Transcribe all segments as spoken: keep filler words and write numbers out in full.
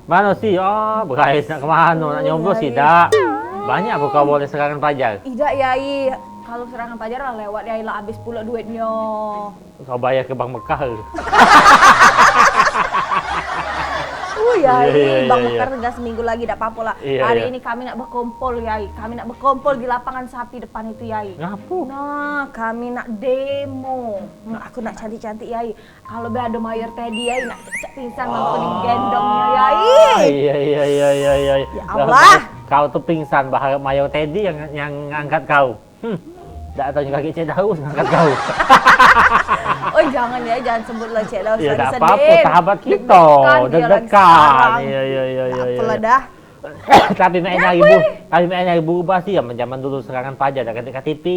Mano sih? Ah, berais nak ke mano? Nak nyoblos idak. Banyak buka boleh serangan pajar. Idak, Yai. Kalu serangan pajar lah lewat, Yai, lah abis pulo duitnyo. Kau bayar ke Bank Mekah ke? Oh, Yai, Bank Mekah tinggal seminggu lagi, dak apo-apo lah. Hari ini kami nak bekumpul, Yai. Kami nak bekumpul di lapangan sapi depan itu, Yai. Ngapo? Nah, kami nak demo. Nah, aku nak cantik-cantik, Yai. Kalu be ado Mayor Teddy, Yai, nak cak pingsan waktu digendongnyo, Yai. Ah, iya, iya, iya, iya, iya. Ya Allah. Kau tu pingsan, berharap Mayor Teddy yang, yang ngangkat kau. Hmm. Dak tau kaki Cek Daus ngangkat kau. Oh, jangan, Yai, jangan sebut lah Cek Daus. Ya, lagi dak apo-apo, sedih. Sahabat kito, deg-degan dia lagi deg-degan sekarang. Iya, iya, iya, iya, iya. Apalah dah. Tapi mak Enya hari bu-, tapi mak Enya hari berubah sih, zaman, zaman dulu serangan pajar dak katek K T P.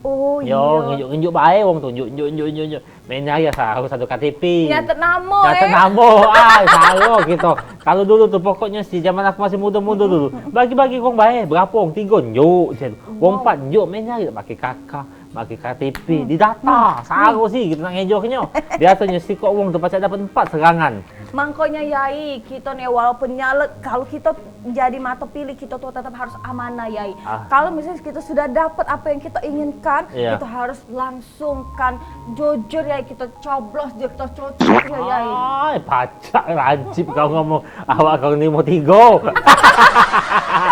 Oh, iyo, iyo. Ngenjuk-ngenjuk bae wong tu, njuk, njuk, njuk, njuk, njuk. Mak Enya hari harus ado K T P. Nyatet namo, eh. Nyatet namo, ah, saro kito. Kalu dulu tu pokoknyo si zaman aku masih mudo-mudo dulu. Bagi-bagi wong bae, berapo wong? Tigo, njuk, jen. Wong empat, njuk, mak Enya hari dak pake K K. Bagi K T P, hmm, didata, hmm, saro sih kito nak ngejoknyo. Biasonyo sikok wong tu pacak dapat empat serangan. Mangkonyo, Yai, kito ni walaupun nyaleg, kalu kito jadi mato pilih, kito tu tetap harus amanah, Yai. Ah. Kalu misalnyo kito sudah dapat apo yang kito inginkan, iya, kito harus langsung kan jujur, Yai, kito coblos, kito cocok, Yai. Ai, pacak lancip kau ngomong, awak kau nerimo tigo. Dak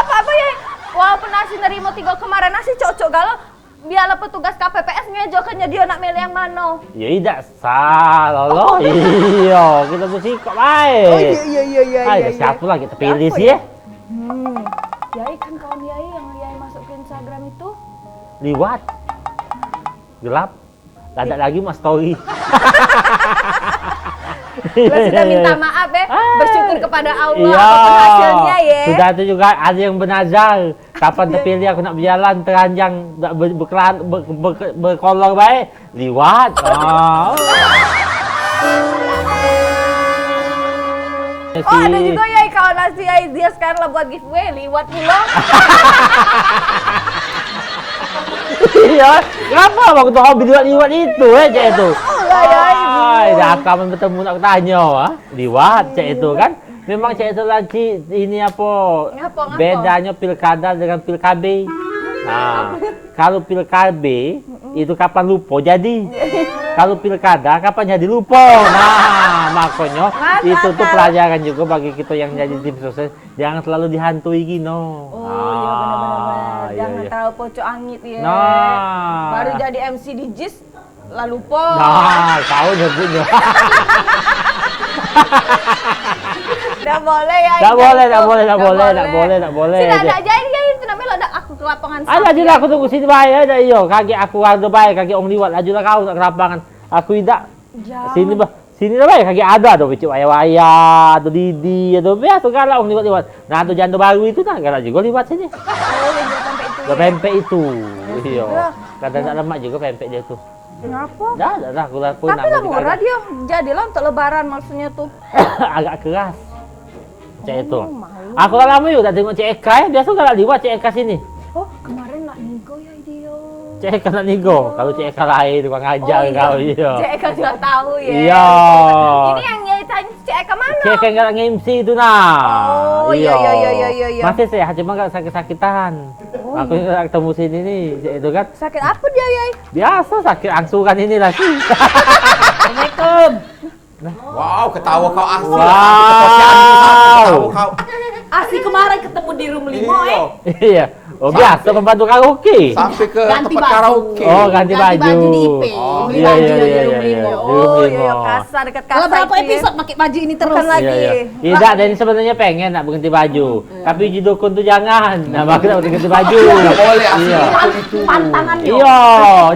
apo-apo, Yai. Walaupun nasi nerimo tigo kemarin, nasi cocok galo. Biarlah petugas K P P S ngejokannyo dio nak milih yang mano. Ya idak sah, Lolo. Oh. Iyo, kito tu sikok bae. Oh, iya, iya, iya, iya. Ai, iya, iya. Siapo lagi tepilih sih, ya? Hmm. Yai kan kawan Yai yang Yai masuk ke Instagram itu. Liwat. Gelap. Dak ado lagi mak story. Lah sudah minta maaf, eh. Ah. Bersyukur kepada Allah, iya, apapun hasilnyo, ya. Sudah tu jugo ado yang benazar. Kapan tepilih aku nak bejalan teranjang, dak be-, bekelan-, be-, be-, bekolor bae, liwat. Ah. Oh, ado jugo, Yai, kawan Nasi, Yai, dio sekarang lah buat giveaway, liwat pulo. Iyo, ngapo waktu hobi liwat-liwat itu, eh, cak itu. Oh, lah, Yai. Ai, dah kapan betemu nak tanyo, ah. Liwat, cak itu kan. Memang cak itu lagi ini apo? Ngapo, ngapo? Bedanyo pilkada dengan pil K B. Nah, kalu pil K B itu kapan lupo jadi. Kalu pilkada kapan jadi lupo. Nah, makonyo itu tu pelajaran jugo bagi kito yang jadi tim sukses. Jangan selalu dihantui gino. Oh, iya, benar, benar, benar. Ah, iya, jangan terlalu pocok angit, ya. Nah. Baru jadi M C di jis, lah lupo. Nah, kau nyebutnyo. Dak boleh, ya. Dak boleh, dak boleh, dak boleh, dak boleh, dak boleh. Sini dak jadi, ya, itu nak melok dak aku ke lapangan. Alah, jadi aku tunggu sini bae, dak iyo. Kagek aku wardo bae, kagek wong liwat, lajulah kau nak ke lapangan. Aku idak. Sini, bah. Sini lah bae, kagek ado, ado picik waya-waya, ado didi, ado biaso galak wong liwat-liwat. Nah, ado jando baru itu nah, galak jugo liwat sini. Oh, yang jual pempek itu, ya? Jual pempek itu. Iyo. Kadang dak lemak jugo pempek dio tu. Ngapo? Dah, dah, dah, aku lakuin. Tapi lah murah dio. Jadilah untuk lebaran maksudnyo tu. Agak keras. Cak itu. Oh, malu. Aku lah lamo yo dak tengok Cek Eka, eh. Biaso galak liwat Cek Eka sini. Oh, kemarin nak nigo ya dio. Cek Eka nak nigo. Iyo. Kalu Cek Eka lain, kurang ajar kau, iyo. Cek Eka sudah tahu ya. Iyo. Ini yang nyai tanya Cek Eka mano? Cek Eka galak nge-M C itu nah. Oh, iyo, iyo, iyo, iyo, iyo. Masih sehat, cuma galak sakit-sakitan. Oh, aku galak ketemu sini nih, cak itu kan. Sakit apo dio, Yai? Biaso sakit angsuran inilah sih. Assalamualaikum. Nah. Wow, ketawa kau asik. Wow. Ketawa kau. Asik kemarin ketemu di room limo, eh. Iyo. Oh, biaso pembantu karaoke. Sampai ke tempat karaoke. Oh, ganti baju. Ganti baju di I P. Oh, iyo, iyo, iyo, iyo. Di room limo. Oh, iyo, kasar dekat kasar. Lah, berapo episode pakai baju ini terus? Bukan lagi. Iyo, iyo. Idak, Dani sebenarnyo pengen nak berganti baju. Tapi uji dukun tu jangan. Nah, aku nak ganti baju. Dak boleh, asli dukun itu. Pantangan. Iyo,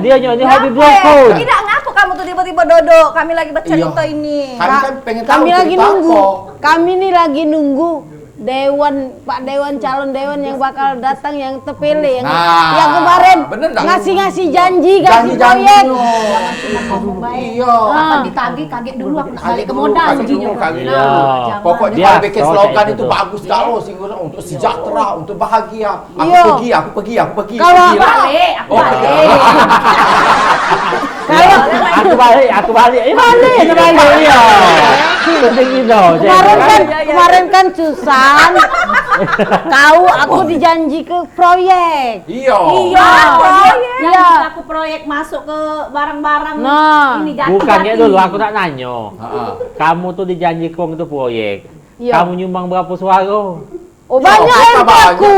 dio nyo ni hobi dukun. Idak, ngapo kamu tu tiba-tiba dodok? Kami lagi becerito ini. Kami kan pengen tahu cerito apo. Kami ni lagi nunggu dewan, Pak Dewan, calon dewan yang bakal datang, yang terpilih, yang, yang kemarin ngasih-ngasih janji, kasih proyek. Iyo. Kapan ditagih, kagek dulu, aku nak balik ke modal, ujinyo. Pokoknyo kalu bikin slogan itu bagus galo, singgung untuk sejahtera, untuk bahagia. Aku pergi, aku pergi, aku pergi. Kalu aku balik, aku balik. Kalau aku balik, aku balik. Eh, balik, dia balik, iya. Penting gitu, Cek. Kemarin kan, kemarin kan Susan, kau, aku dijanji ke proyek. Iya. Iya, proyek. Iya. Yang aku proyek masuk ke barang-barang. Nah. Ini jati-jati. Bukan, kayak dulu aku nak nanyo. Heeh. Kamu tuh dijanji ke wong itu proyek. Iya. Kamu nyumbang berapa suara? Oh, banyak R T aku.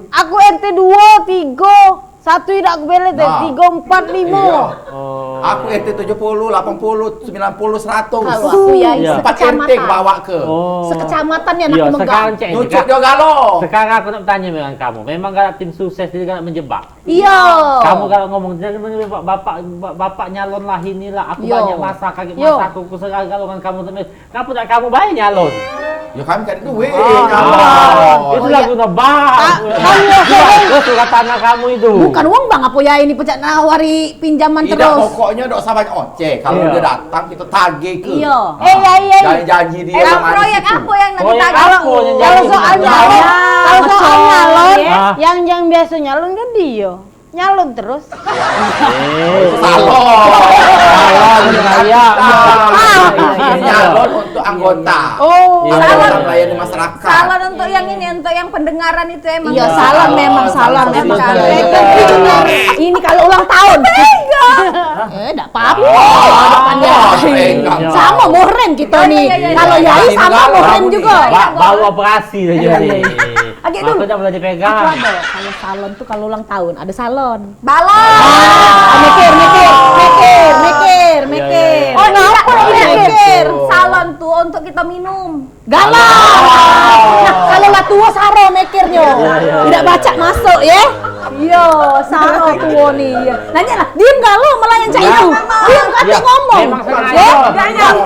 Aku R T dua, tiga, satu idak aku belet deh, tiga, empat, lima. Nah, iya. Oh. Aku R T tujuh puluh, lapan puluh, sembilan puluh, seratus. Kalau aku ya, iya. Empat R T sekecamatan. Bawa ke. Oh. Sekecamatan ya, iya, nak megang. Sekarang cek, nyucuk dia galo. Sekarang aku nak bertanya dengan kamu. Memang galak tim sukses, jadi galak menjebak. Iya. Kamu kalau ngomong, "Jangan menurut bapak, bapak, bapak nyalon lah inilah, aku banyak masa, kaget masa aku, aku serah kalau dengan kamu terus." Kenapa tak kamu bae nyalon? Ya, kami tak ada duit. Ah, nyalon. Itu lagu nebak. Itu lagu surat tanah kamu itu. Bukan wong bang, apa ya ini pecak nawari pinjaman terus. Tidak, pokoknya dok sabar. Cek, kalau dia datang, kita tagih ke. Iya. Eh, iya, iya. Janji-janji dia. Emang proyek apa yang nak ditagih? Kalau soal nyalon, kalau soal nyalon, yang, yang biasa nyalon kan dia. Nyalon terus. Salon. Salon, iya. Ini nyalon untuk anggota. Oh. Anggota melayani masyarakat. Salon untuk yang ini, untuk yang pendengaran itu emang. Iya, salon memang, salon memang. Ini kalau ulang tahun. Eh, dak apa-apa. Dak pandai. Sama muhrim kita ni. Kalau yai sama muhrim juga. Baru operasi saja ni. Agak dulu. Aku dah boleh dipegang. Aku ada. Kalau salon tuh kalau ulang tahun ada salon. Balon. Ah, mikir, mikir, mikir, mikir, mikir. Oh, ngapa ini mikir? Salon tuh untuk kita minum. Galau. Nah, kalau lah tua saro mikirnyo. Tidak baca masuk ya. Iya, saro tua ni. Iya. Nanya lah, diem galau melayan cak itu. Diem kate ngomong. Ya.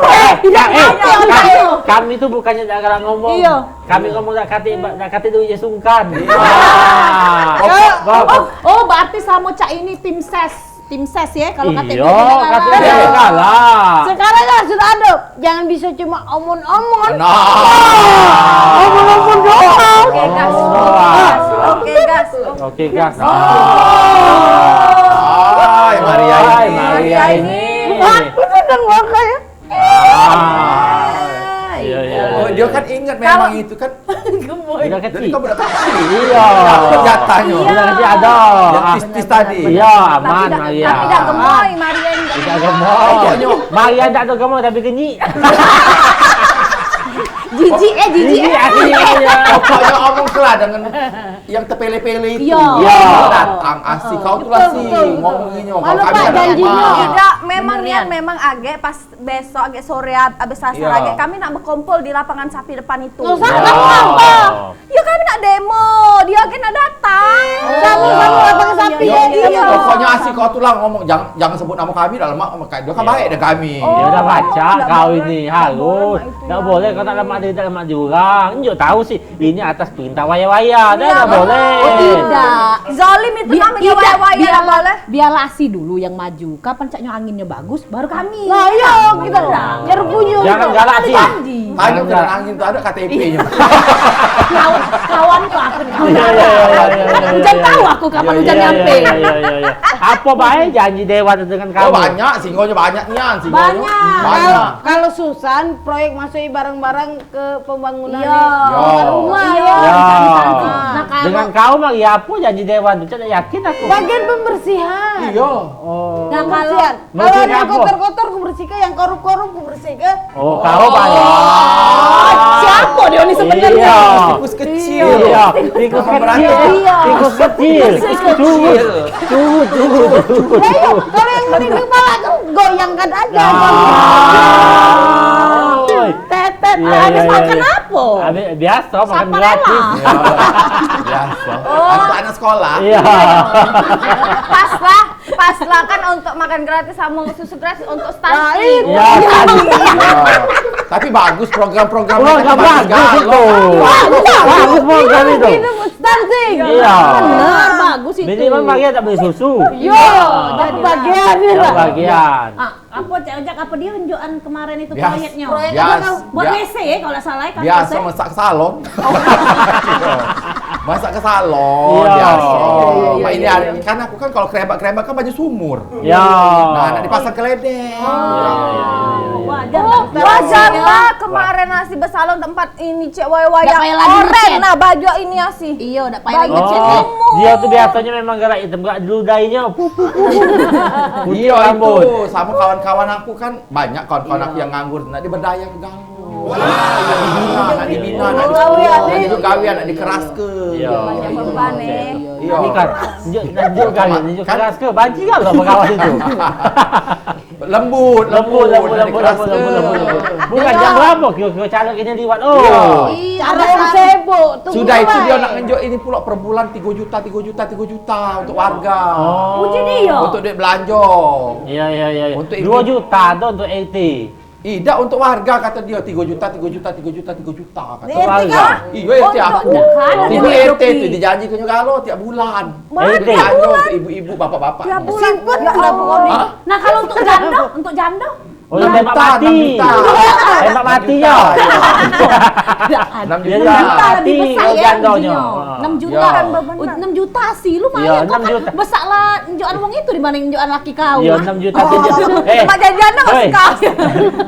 Eh, tidak kate. Kami tuh bukannya tidak galak ngomong. Iya. Kami ngomong dak katik, dak katik duit je sungkan. Iya. Ah. Oh, oh, oh, berarti samo cak ini tim ses. Tim ses ya, kalau katik duit je galak. Sekarang kan sudah ada. Jangan bisa cuma omon-omon. Nah. Omon-omon doang. Oke, gas. Oke, gas. Oke, gas. Hai, Maria ini. Maria ini. Wah, bener kan, Bang, ya? Ah. Iya, iya. Oh, dia kan ingat memang itu kan. Gemoy. Budak kecil. Jadi kau budak kecil. Iya. Dapat jatahnya. Budak kecil ada. Yang tis-tis tadi. Iya, aman, Maria. Tapi dah gemoy, Maria ni. Tidak gemoy. Pokoknya Maria tidak ada gemoy, tapi kenyik. Jijik, eh, jijik, eh. Jijik, iya. Pokoknya omong kelah dengan yang tepele-pele itu. Iya. Iya. Datang, asik. Kau tu lah si ngomonginnya. Kalau kami ada janjinya. Tidak, memang nian, memang agak pas besok agak sore ab-, abis asar agak kami nak berkumpul di lapangan sapi depan itu. Nggak usah, kamu apa? Ya kami nak demo, dia agak nak datang. Sama-sama lapangan sapi ya, iya. Pokoknya asik kau tu lah ngomong, jangan, jangan sebut nama kami dah lemak, dia kan baik dengan kami. Ya udah baca kau ini harus. Tak boleh kau tak lemak dia, tak lemak dia orang. Njuk tahu sih. Ini atas perintah waya-waya, dah, dah boleh. Oh, tidak. Zalim itu namanya waya-waya, dah boleh. Biarlah si dulu yang maju. Kapan caknya anginnya bagus, baru kami. Nah, iya, kita dah. Jangan galak si. Janji. Hanya kena angin tu ada K T P-nya. Kawan, kawan tu aku ni. Iya, iya, iya, iya, iya. Hujan tahu aku kapan hujan nyampe. Iya, iya, iya, iya. Apa bae janji dewan dengan kamu? Oh, banyak, singonya banyak nian, singonya. Banyak. Banyak. Kalau, kalau Susan, proyek masuk bareng-bareng ke pembangunan rumah, ya. Nah, kalau dengan kau mah ya apa janji dewan tu, cak yakin aku. Bagian pembersihan. Iya. Oh. Nah, kalau yang kotor-kotor ku bersihke, yang korup-korup ku bersihke. Oh, kau banyak. Siapa dia ni sebenarnya? Iya. Tikus kecil. Iya. Tikus kecil. Iya. Tikus kecil. Tikus kecil. Cugut, cugut, cugut. Ayo, kalau yang mending kepala tu goyangkan aja. Tetet. Habis makan apa? Habis biasa makan gratis. Iya. Biasa. Oh. Anak-anak sekolah. Iya. Pas lah, pas lah kan untuk makan gratis sama susu gratis untuk stunting. Iya, tadi. Tapi bagus program-programnya. Program bagus itu. Bagus program itu. Stunting. Iya. Benar, bagus itu. Minimal Maria tak beli susu. Iya, dapat bagian. Dapat bagian. Apa cak, cak apa dia unjukan kemarin itu proyeknya? Proyek apa kau? Buat W C ya kalau tak salah ya, kan? Biasa masak ke salon. Masak Salon, iya, biaso. Iya, iya, iya, iya. Ini hari, kan aku kan kalau kerembak-kerembak kan banyak sumur. Ya. Nah, nak dipasang keledek. Oh, wajar lah. Oh, wajar lah kemarin Asi besalon tempat ini cek wayang oren. Nah, baju ini Asi. Iyo, dak payah lagi ngecat. Oh, dia tu biasonyo memang gerak item, gerak diludainyo. Pup, pup, pup, pup. Iyo, itu. Samo kawan-kawan aku kan, banyak kawan-kawan aku yang nganggur, nak diberdaya ke gang. Nak dibina, nak dibina, nak dibina, nak dikeraske. Iyo. Banyak beban, eh. Iyo. Ni kan, njuk, njuk kali, njuk keraske, bajingan lah bekawan itu. Lembut, lembut, lembut, lembut, lembut, lembut, lembut. Bukan jam berapo kiro-kiro caro kini liwat. Oh. Iyo. Cara sibuk tu. Sudah itu dia nak ngenjuk ini pulo per bulan tigo juta, tigo juta, tigo juta untuk warga. Oh. Untuk duit belanjo. Iyo, iyo, iyo. Untuk duo juta tu untuk R T. Idak, untuk warga, kato dio, tigo juta, tigo juta, tigo juta, tigo juta, kato. Untuk warga. Iyo, R T aku. Ibu R T tu dijanjikan galo tiap bulan. R T. Belanjo untuk ibu-ibu, bapak-bapak. Tiap bulan. Hah? Nah, kalau untuk jando, untuk jando? Oh, enam juta, tembak mati. Enam juta. Tembak mati, yo. Enam juta. Enam juta lebih besar, yo, jandonyo. Enam juta. Enam juta sih, lumayan. Iyo, enam juta. Besar lah, nunjukan wong itu dibanding nunjukan laki kau. Iyo, enam juta tu. Eh, tempat janjian dah masih kau.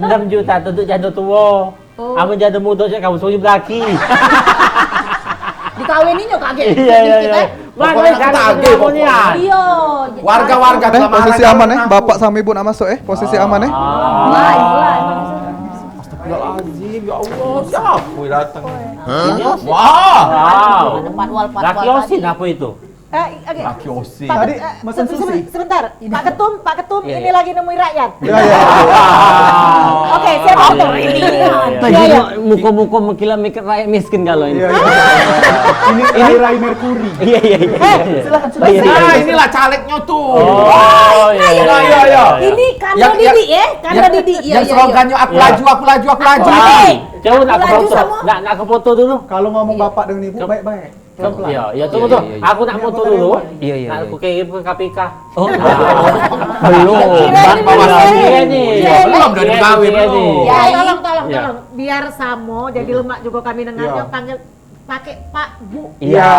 Enam juta tu untuk jando tuo. Oh. Amun jando mudo cak kamu suruh belaki. Dikawini nyo kaget. Iyo, iyo, iyo. Pokoknya kita agih, pokoknya. Iyo. Warga-warga eh, posisi aman, eh. Bapak sama ibu nak masuk, eh. Posisi aman, eh. Mulai, mulai. Astagfirullahaladzim, ya Allah, siapa yang datang? Hah? Wah. Wow. Laki Osin apa itu? Eh, oke. Laki Osin. Tadi mesen sushi. Sebentar. Pak Ketum, Pak Ketum, ini lagi nemui rakyat. Iya, iya. Oke, siapa itu? Tadi muko-muko mengkilat mikir rakyat miskin kalau ini. Iya, iya. Ini rai-rai Merkuri. Iya, iya, iya. Eh, silakan, silakan. Nah, inilah calegnya tuh. Oh, iya, iya, iya. Ini Kando Didi, ya? Kando Didi. Iya, iya, iya. Yang slogannya, "Aku laju, aku laju, aku laju." Jauh nak ke foto. Nak, nak ke foto dulu. Kalau ngomong bapak dengan ibu, baik-baik. Pelan-pelan. Iya, iya, tunggu tuh. Aku nak foto dulu. Iya, iya. Nak aku kirim ke K P K. Oh. Belum. Belum dari gawe belum. Ya, tolong, tolong, tolong. Biar samo, jadi lemak juga kami dengar, panggil pakai Pak Bu. Iya,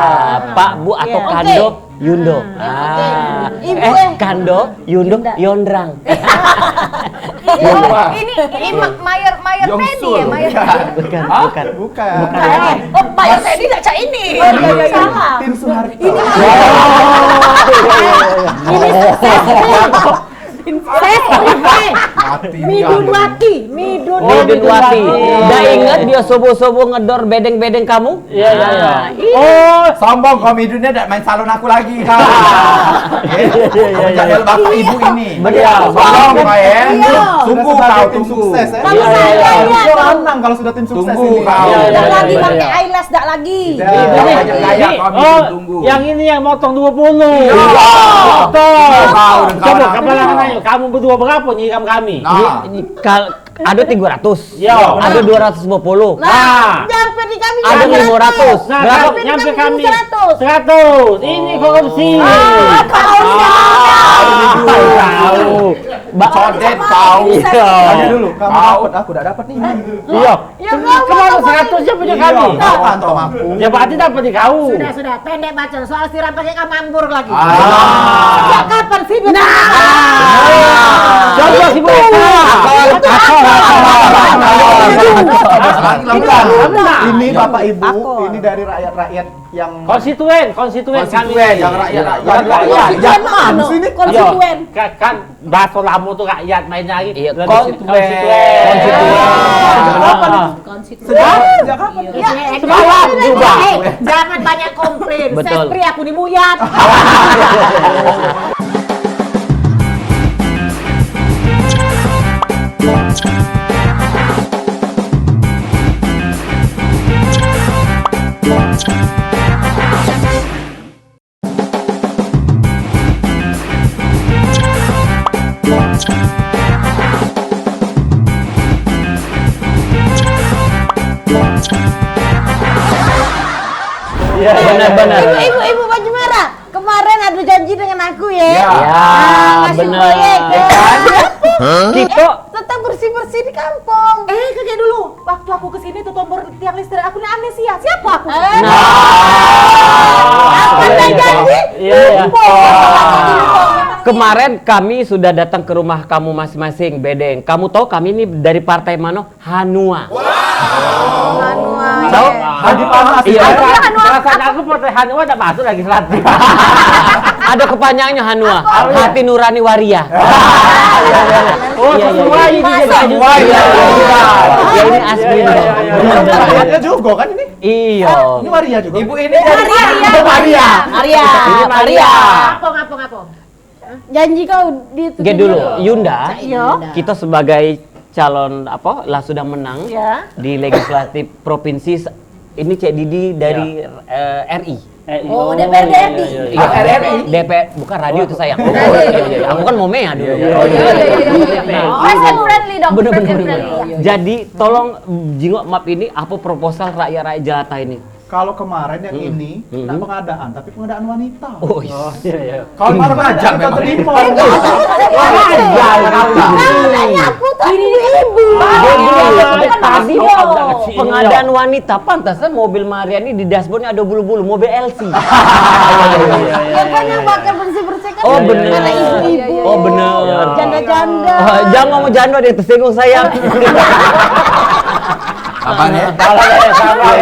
Pak Bu atau Kando Yundo. Ah. Ibu, eh, Kando Yundo Yondrang. Ini, ini, ini ma-, mayor, mayor Teddy ya, mayor Teddy. Bukan, bukan. Bukan. Oh, mayor Teddy dak cak ini. Salah. Tim Soeharto. Ini sukses. Sukses. Midunwati, Midunwati. Dak inget dio sobo-sobo ngedor bedeng-bedeng kamu? Iya, iya, iya. Oh, sombong kau, Midun dak main salon aku lagi kau. Iya, iya, iya. Bapak ibu ini. Betul. Sombong kau, ya. Tunggu kau, tunggu. Sukses, ya. Iya, iya, iya. Lanang kalau sudah tim sukses ini. Tunggu kau. Dak lagi pakai eyelash, dak lagi. Banyak gaya kau, Midun, tunggu. Yang ini yang motong dua puluh. Iya. Betul. Coba kamu berdua berapa nyiram kami? Nah. Kal-, ado tigo ratus. Yo. Ado duo ratus limo puluh. Nah, nyampe di kami. Ado limo ratus. Nah, berapa? Nyampe kami seratus. Seratus. Ini korupsi. Ah, korupsi. Tahu. Mbak Codet tahu. Tanya dulu, kamu dapat, aku dak dapat nih. Iya. Ya, kemana seratus je punya kami? Iya, kapan tau aku? Ya, berarti dapat di kau. Sudah, sudah. Pendek baca. Soal siram pakai kamambur lagi. Ah. Sejak kapan sih? Nah. Coba si bocah. Akal, akal, akal, akal. Ini Bapak Ibu, ini dari rakyat-rakyat yang konstituen, konstituen kami. Konstituen, yang rakyat, rakyat. Yang mana sih ini? Konstituen. Kan, kan Baso lamo tu rakyat main nyari. Iya, konstituen. Konstituen. Sejak kapan? Sejak kapan? Semalam juga. Eh, jangan banyak komplain. Betul. Sespri aku ni muyat. Iya, benar, benar. Ibu, ibu, ibu baju merah. Kemarin ada janji dengan aku ya. Ya, benar. Kita tentang bersih-bersih di kampung. Eh, kakek dulu. Waktu aku ke sini tuh tombol tiang listrik aku ni amnesia. Siapa aku? Nah. Kemarin kami sudah datang ke rumah kamu masing-masing, Bedeng. Kamu tahu kami ini dari partai mana? Hanua. Hanua. Tahu? Haji Panas. Iya. Perasaan aku partai Hanua dak masuk legislatif. Ada kepanjangannya Hanua. Apa? Hati Nurani Waria. Oh, iya, iya, iya. Sesuai ini. Iya, iya, iya. Ya, ini asli. Iya, iya, iya. Ada juga kan ini? Iya. Ini Maria juga. Ibu ini Maria, dari ya. Maria. Maria. Ini Maria. Ngapo, ngapo, ngapo? Janji kau di Gek dulu, Yunda. Iya. Kita sebagai calon apa lah sudah menang Ya. di legislatif provinsi se- ini Cek Didi dari eh, R I. Eh, Oh, iya. D P R D R I. Iya, iya, iya. R R I. D P R, bukan radio itu sayang. Oh, iya, iya, iya. Aku kan Momea dulu. Iya, iya, iya, iya, iya. Oh, saya friendly dong, Bener, friendly, bener, bener. friendly. Jadi tolong jingok map ini apa proposal rakyat-rakyat jelata ini? Kalau kemarin yang Hmm. ini Hmm. nak pengadaan, tapi pengadaan wanita. Oh, iya. Iya, iya. Kalau kemarin kan kita terima. Iya, iya. Kalau nak nyapu tuh ibu-ibu. Dia dulu, Bukan tadi dia masih pengadaan wanita, pantasan mobil Maria ini di dashboardnya ada bulu-bulu, mobil L C. Ya kan yang bakal bersih-bersih kan Oh, bener. anak ibu-ibu. Oh, bener. Janda-janda. Oh, jangan ngomong janda deh, tersinggung saya. Apanya? Salah, salah.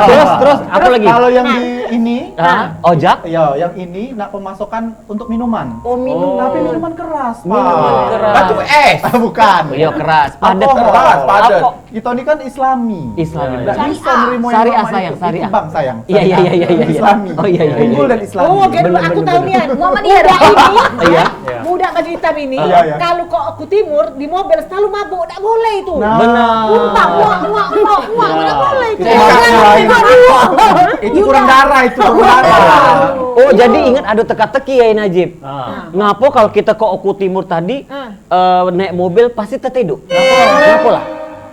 Terus, terus, apa Terus lagi? kalau yang di ini, Hah? Ojak? ya, yang ini nak pemasokan untuk minuman. Oh, minuman. Tapi minuman keras, Pak. Minuman keras. Batu es. Bukan. Iya, keras. Padat. Alkohol. Keras, padat. Alko- Kita ini kan Islami. Islami. Ndak bisa nerima Syariah, yang namanya sayang, itu. Itu syariah. bank, sayang. Iya, iya, iya, iya, iya. Islami. Oh, iya, iya, iya. Unggul dan Islami. Oh, oke, Bener, aku bener, tahu bener. nian. Muhammadiyah Muda ini. ini, Iya. Muda Baju Hitam ini, Iya, iya. kalau kok aku timur, di mobil selalu mabuk, dak boleh itu. Nah. Bener. Muntah, muak, muak, muak, muak, dak boleh itu. Iya. Jangan, jangan, jangan. Itu kurang darah, itu kurang darah. Oh, jadi ingat ada teka-teki ya, Najib? Ah. Ngapo kalau kita ke Oku Timur tadi, Ah. eh, naik mobil pasti teteduk? Ngapo? Ngapo lah?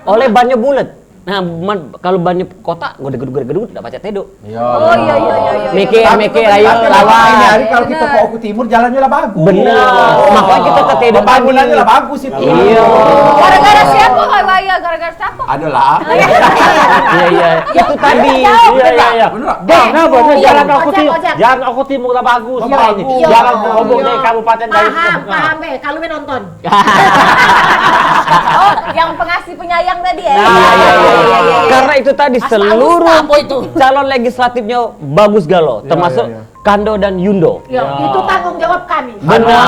Oleh bannya bulat. Nah, man, kalau bannya kotak, gedut-gedut, gedut, dak pacak teduk. Iya. Oh, iya, iya, iya, iya. Mikir, Tapi mikir, tapi ayo, tapi lawan. ini hari kalau kita ke Oku Timur, jalannya lah bagus. Bener. Makanya kita teteduk Pembangunannya tadi. lah bagus itu. Iya. Gara-gara siapa, Wai Waya? Gara-gara siapa? Adalah. Iya, iya. Itu tadi. Iya, iya, iya. Bener. Bang, kenapa? Iya, Jalan Oku Ojak, Timur. Ojak. Jalan Oku Timur lah bagus. Oh, ini. bagus. Jalan Iya. rombong dari kabupaten dari Paham, paham, eh. Kalau nonton. Oh, yang pengasih penyayang tadi ya? Nah, iya, iya, iya, iya, iya. Karena itu tadi Asal seluruh lupa apa itu? calon legislatifnya bagus galo, Iya, termasuk iya, iya. Kando dan Yundo. Ya, Iya. itu tanggung jawab kami. Benar.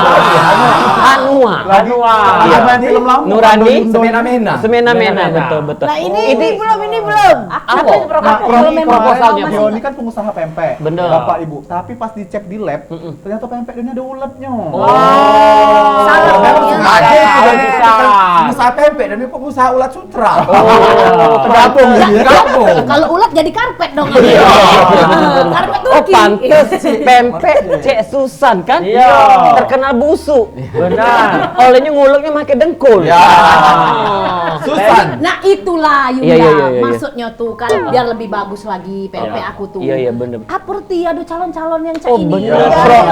Anua. Lagi, Anua. lagi main film lama, Nurani. Kando Yundo. Semena-mena. Semena-mena, Semena-mena. betul, betul. Nah, ini, Ini ini belum, ini belum. Apa? Apa itu Nah, proposal? Kalau ini memang kemarin, proposal dia Dio masih ini kan pengusaha pempek, Bener. Bapak Ibu. Tapi pas dicek di lab, Mm-mm. ternyata pempek dia ini ada uletnya. Oh. Salah. Memang Iya. sengaja itu dari Salah. pengusaha pempek dan pengusaha ulat sutra. Oh, tergabung dia. Tergabung. Kalau ulat jadi karpet dong. Iya. Karpet Oh, Turki. pantes pempek Cek Susan kan? Iya. Terkenal busuk. Benar. Olehnya nguleknya pakai dengkul. Ya. Oh. Susan. Nah, itulah Yunda. Iya, iya, iya, iya, iya. Maksudnya tuh kan biar lebih bagus lagi pempek Iya. aku tuh. Iya, iya, bener. Aperti ada calon-calon yang cak Oh, ini. bener. Iya. Pro-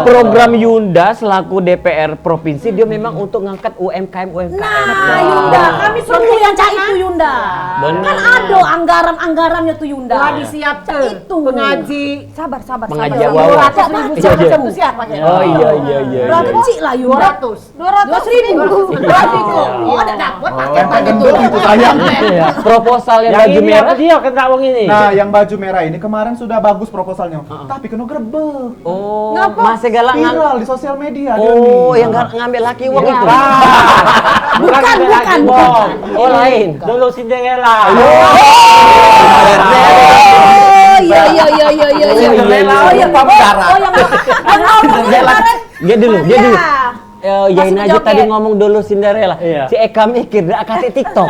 program Yunda selaku D P R provinsi dia memang untuk ngangkat U M K M, U M K M. Nah, Yunda, kami perlu yang cak itu, Yunda. Bener. Kan ada anggaran-anggarannya tuh, Yunda. Wah, disiapkan. Cak itu. Pengaji. Sabar, sabar, Pengaji sabar. awal. Dua ratus ribu Iya, iya. siapa, siapa, siapa? Oh, iya, iya, iya, Berapa iya. kecil lah, Yunda? Dua ratus. Dua ratus ribu. Dua ratus ribu. Oh, ada dapat paket Pempek tadi gendut tuh. itu sayang. Iya. Proposal yang Yang baju ini merah. apa dia kena wong ini? Nah, yang baju merah ini kemarin sudah bagus proposalnya, Heeh. tapi kena grebek. Oh, Ngapa? masih galak ngang- Viral di sosial media dia Oh, nih. yang galak ngambil laki wong Iya. itu. Ah, Bukan, bukan, bukan, bukan. bukan. Oh, lain. Dulu Cinderella. Oh, iya, iya, iya, iya, iya, iya, iya. Cinderella Oh, iya. lupa berdarah. Oh, yang, yang Cinderella. kemarin. Dia dulu, dia dulu. Iya. Eh, Yain Masih aja joget. tadi ngomong dulu Cinderella. Iya. Si Eka mikir dak kate TikTok.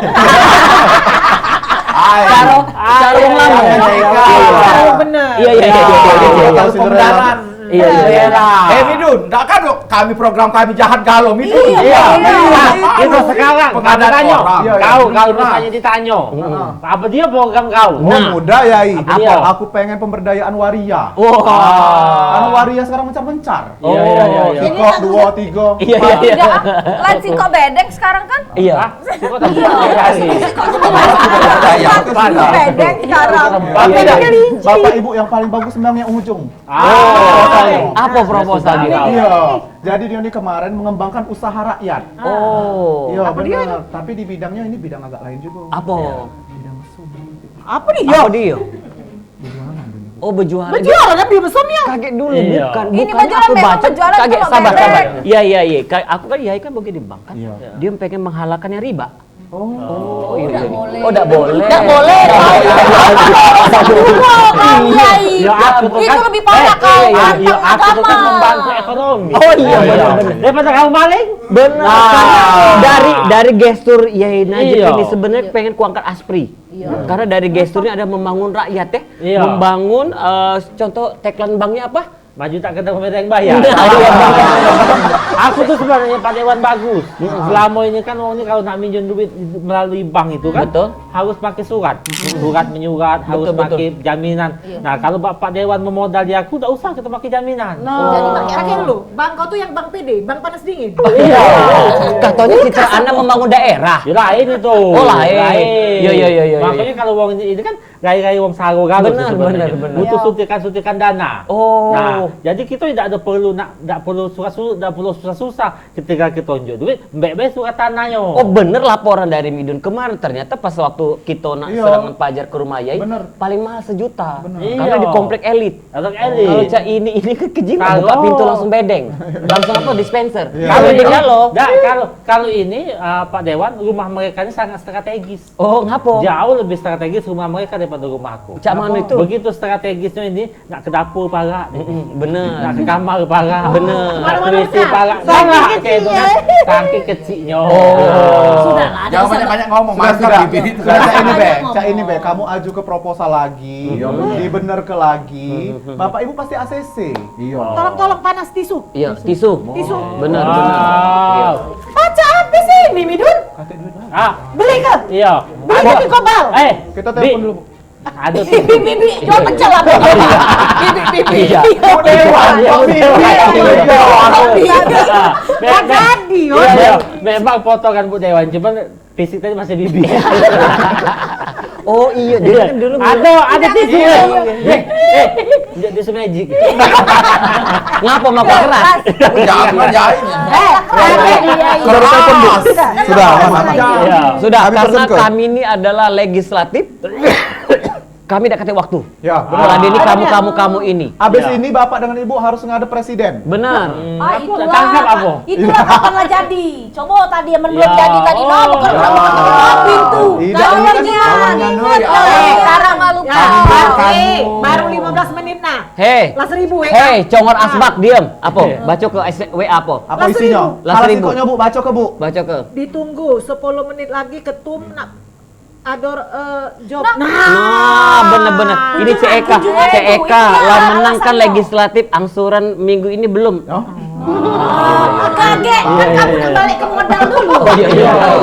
Ai. Caro, caro Ai, ngomong. ai, ai, ai. Caro bener. Iya, iya, iya, iya, iya, iya, iya. Tahu Cinderella. Pembenaran. Iya, iya, iya. Cinderella. Eh, Midun, dak kan kami program kami jahat galo, Midun. Iya, Iya. iya. Nah, itu sekarang, Pengadaan kami tanya. orang. Iya, iya. Kau, kau Pintu ditanya. tanya, ditanya. Heeh. Apa dia program kau? Oh, Nah. mudah, Yai. Apa dia? Aku pengen pemberdayaan waria. Wah. Karena waria sekarang mencar-mencar. Iya, iya, iya, iya. Ini Sikok lagunya dua, tiga, Iya, iya, empat. iya. Enggak, lan sikok bedek sekarang kan? Iya. Hah? Sikok tadi. Iya. Iya, iya. Sikok sekarang. Iya, iya. Sikok bedek sekarang. Tapi Bedek dah, kelinci. Bapak Ibu yang paling bagus memang yang ujung. Ah. Oh, Apo proposal dio? Iyo. Jadi dio ni kemaren mengembangkan usaha rakyat. Oh. Iyo, bener. Tapi di bidangnya ini bidang agak lain jugo. Apo? Bidang mesum. Apo dio? Apo dio? Bejualan dulu. Oh, bejualan. Bejualan tapi mesum yo. Kagek dulu, bukan. Ini bukan bejualan aku memang baca, bejualan kagek, kalau sabar, sabar. Bebek. Iya, iya, iya. Ka-, aku kan, iya, kan bagi di bank kan. Iya. Dia pengen menghalalkan yang riba. Oh, iya, iya. Oh, dak boleh. Dak boleh. Iya, aku tuh itu kan, lebih parah kau. Iya, iya, aku tuh kan membantu ekonomi. Oh, iya, benar, benar. Daripada kamu maling. Benar. Dari, dari gestur Yai Najib ini sebenarnya pengen kuangkat Aspri. Karena dari gesturnya ada membangun rakyat, ya. Iya. Membangun, eh, contoh tagline banknya apa? Maju tak ketemu mereka yang bayar. Aku tuh sebenarnya Pak Dewan bagus. Selama ini kan orang ini kalau nak minjem duit melalui bank itu kan harus pakai surat. Surat menyurat, harus pakai jaminan. Nah, kalau Bapak Dewan memodali aku, tak usah kita pakai jaminan. Jadi pakai dulu. Bank kau tuh yang bank P D, bank panas dingin. Iya. Katanya citra anak membangun daerah. Ya lain itu. Oh, lain. Iya, iya, iya, iya. Makanya kalau uang ini kan rai-rai wong saro galo. Bener, bener, bener. Butuh suntikan-suntikan dana. Oh. Nah, jadi kita tidak ada perlu nak, tidak perlu susah-susah, tidak perlu susah-susah. Ketika kita tunjuk duit, mbek bae surat tanah yo. Oh, bener laporan dari Midun kemarin. Ternyata pas waktu kita nak serangan pajar ke rumah Yai, paling mahal sejuta. Bener. Karena di komplek elit. Anak elit. Kalau cak ini, ini ke kejima, buka pintu langsung bedeng. Langsung apa, dispenser. Kalau ini, dak, kalau, kalau ini, eh, Pak Dewan, rumah mereka ini sangat strategis. Oh, ngapo? Jauh lebih strategis rumah mereka daripada rumah aku. Cak mano itu? Begitu strategisnya ini, nak ke dapur parak. Bener. Nak ke kamar parak. Bener. Nak ke W C parak. Saking keciknyo. Saking keciknyo. Oh. Sudahlah, jangan banyak-banyak ngomong. Sudah, sudah. Cak ini be, cak ini be, kamu aju ke proposal lagi, dibener ke lagi. Bapak Ibu pasti A C C. Iya. Tolong, tolong panas tisu. Iya, tisu. Tisu. Bener, bener. Baca apa sih ini, Midun? Ah. Beli ke? Iya. Beli ke Bikobal? Eh, kita telepon dulu, Bu. Aduh, bibi, bibi, jual pecel lah. Bibi, bibi. Iya. Udah, Iwan. Bibi, bibi. Iya. Jadi, iya. Memang potongan Bu Dewan, cuman fisik tadi masih bibi. Oh iya, dia kan dulu ada, ada tisu. Eh, eh, dia, dia magic. Ngapa makan keras? Jangan jahit. Eh, keras. Sudah, sudah, sudah. Sudah, karena kami ini adalah legislatif. Kami dak katek waktu. Ya, benar. Meladeni kamu, kamu, kamu ini. Abis ini Bapak dengan Ibu harus ngadep presiden. Benar. Aku itulah, tangkap apa? Itulah kapan lah jadi. Coba tadi yang belum jadi tadi, no, bukan kamu ketok pintu. Tidak, ini kan kawannya, no, ya. Eh, sekarang malu. Baru lima belas menit nah. Hei. Lah seribu, eh. Hei, congor asbak, diam. Apa? Baca ke S W apa? Apa isinya? Lah seribu. Baca ke, Bu. Baca ke. Ditunggu sepuluh menit lagi ketum nak Ador, eh, job. Nah, bener-bener. Ini C E K, C E K lah menangkan legislatif angsuran minggu ini belum? Kagek, kan kamu kan balik ke modal dulu.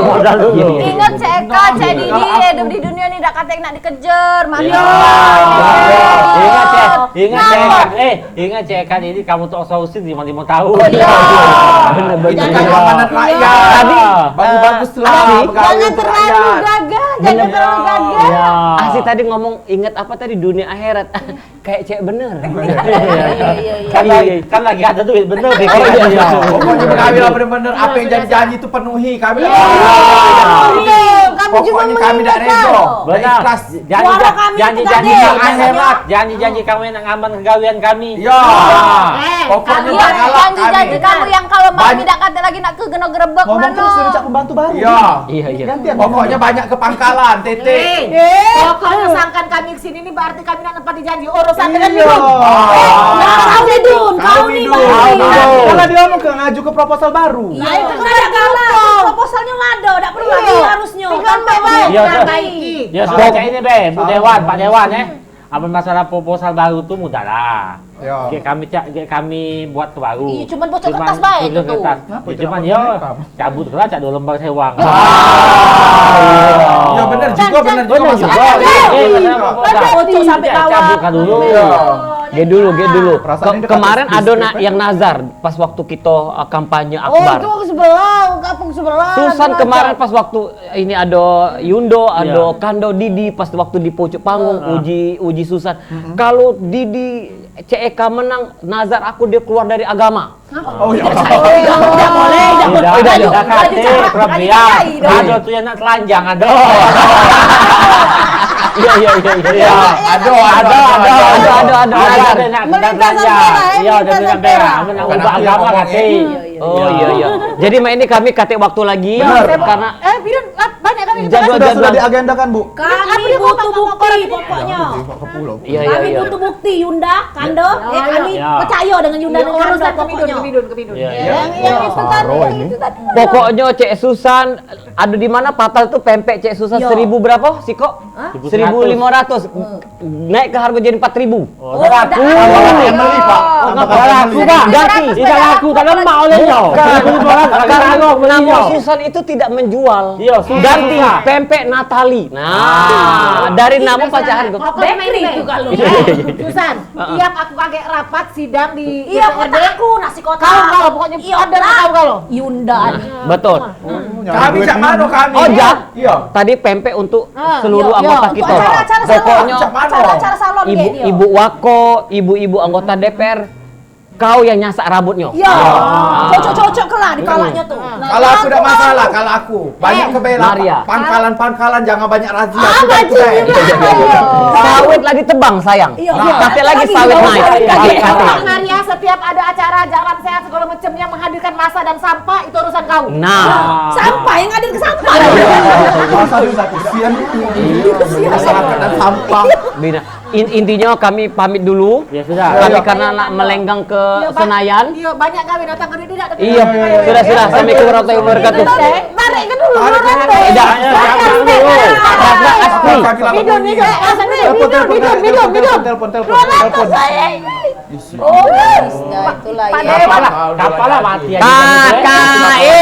Modal dulu. Ingat C E K, cak ini hidup di dunia ni dak katek nak dikejar, mati. Ingat, C E K. Eh, ingat, C E K ini kamu tuh solusi lima, lima tahun. Bener, bener. Tadi, bagus-bagus lah. Jangan terlalu gagah, jangan terlalu gagah. Asik tadi ngomong, inget apa tadi, dunia akhirat. Kayak cek bener. Kan lagi, kan lagi ada duit bener. Pokoknya kami lah bener-bener apa yang janji-janji itu penuhi kami. Pokoknya kami dak rego. Benar. Ikhlas. Janji, janji, janji akhirat. Janji-janji kami nak ngaman kegawean kami. Pokoknya janji-janji kamu yang kalau malam tidak kata lagi nak ke geno gerebek. Ngomong terus, cak pembantu baru. Iya, iya. Pokoknya banyak ke pangkalan, titik. Pokoknya sangkan kami kesini ini berarti kami nak nepati janji. Urusan dengan Midun. Nah, kau Midun, kau Midun. Kalau dia mau ke ngaju ke proposal baru. Nah, itu kan ada galau. Proposalnya ada, dak perlu lagi harusnya. Tinggal baik. Iya, sudah, cak ini be, Bu Dewan, Pak Dewan, eh. Amun masalah proposal baru tu mudah lah. Gek kami cak, gek kami buat ke baru. Iya, cuman bocor kertas bae tu. Cuman yo, cabut lah cak dua lembar sewang. Ya bener juga, bener juga. Bocor sampai bawah. Cabut dulu. Ge dulu, ge dulu. Perasaan ini dekat kemarin ado nak yang nazar pas waktu kita, uh, kampanye akbar. Oh, itu aku sebelah, kampung sebelah. Susan kemarin pas waktu ini ado Yundo, ado Kando, Didi pas waktu di pucuk panggung uji uji Susan. Kalau Didi C E K menang, nazar aku dia keluar dari agama. Oh, ya. Tidak boleh, tidak boleh. Tidak, tidak. Ado tu yang nak telanjang, ado. Iya, iya, iya, iya. Ado, ado, ado, ado, ado. Ado yang nak telanjang. Iya, ado yang nak berak. Nak ubah agama kate. Oh, iya, iya. Jadi, mak ini kami katek waktu lagi karena eh, Pidan, banyak kami. Jadwal, sudah, sudah diagendakan, Bu. Kami butuh bukti pokoknya. Iya, iya, iya. Kami butuh bukti, Yunda, Kando. Ya, kami percaya dengan Yunda dan Kando pokoknya. Iya, iya. Yang, yang itu tadi, yang itu tadi. Pokoknya Cek Susan, ada di mana patal tu pempek Cek Susan seribu berapa sikok? Seribu lima ratus. Naik ke harga jadi empat ribu. Oh, dah laku. Yang beli, Pak. Dah laku, Pak. Ganti. Tidak laku, tak lemak oleh dia. Bukan. Karena nama Susan itu tidak menjual. Iya, Susan. Ganti pempek Natali. Nah, dari nama pacar itu. Bakery itu kalau. Susan, tiap aku kagek rapat sidang di Iya, D P R D, aku nasi kotak. Kau, kau, pokoknya ada kau, kau. Yunda. Betul. Kami cak mana kami? Oh, Jak. Iya. Tadi pempek untuk seluruh anggota kita. Pokoknya acara-acara salon ibu, ibu wako, ibu-ibu anggota D P R, kau yang nyasak rambutnya. Iya. Cocok-cocok ke lah di palanya tu. Kalau aku dak masalah, kalau aku banyak ke bela pangkalan-pangkalan, jangan banyak razia. Sawit lagi tebang sayang. Iya. Kate lagi sawit naik. Maria, setiap ada acara jalan sehat segala macam yang menghadirkan masa dan sampah, itu urusan kau. Nah. Sampah yang ngadir ke sampah. Masa tu satu sian. Masyarakat dan sampah. Bina. In- intinya kami pamit dulu. Ya sudah. Kami karena nak melenggang ke Senayan. Iya, banyak kami datang ke dia. Iya, sudah, sudah. Assalamualaikum warahmatullahi wabarakatuh. Tarik ke dulu. Tidak. Minum, minum, minum, minum, minum. Telepon, telepon, telepon, telepon, telepon. Oh, bisa itulah ya. Kapalah, kapalah mati aja. Kakak, eh.